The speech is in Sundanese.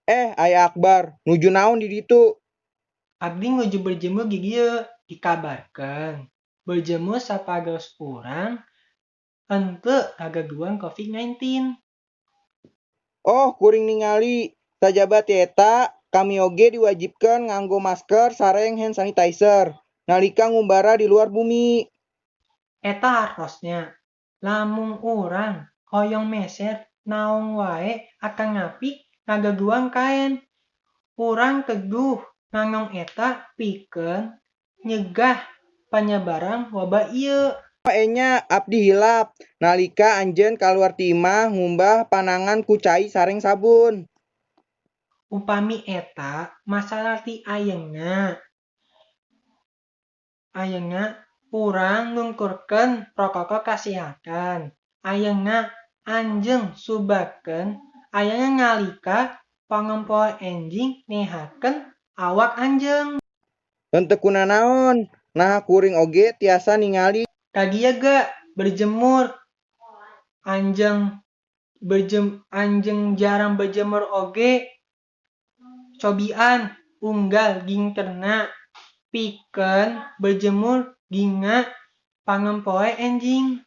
Eh, aya Akbar, nuju naon di ditu? Abdi nuju berjemur di dieu, dikabarkeun berjemur sapagodos urang henteu ngagaduhan COVID-19. Oh, kuring ningali. Sajaba ti eta, kami oge diwajibkeun nganggo masker sareng hand sanitizer nalika ngumbara di luar bumi. Eta hartosna, lamun urang hoyong meser naon wae akanapi ngagaduhan kaen. Urang kedah nganggo eta pikeun nyegah panyebaran wabah ieu. Oh enya, abdi hilap. Nalika anjeun kaluar ti imah, ngumbah panangan ku cai sareng sabun. Upami eta masalah ti ayeuna. Ayeuna urang nungkurkeun protokol kasehatan. Ayeuna anjeun subakeun ayeuna nalika pangempoe enjing nyehatkeun awak anjeun. Henteu kunanaon, naha kuring oge tiasa ningali. Kagia ge berjemur. Anjeun jarang berjemur oge cobian unggal dintenna pikeun berjemur dina pangempoe enjing.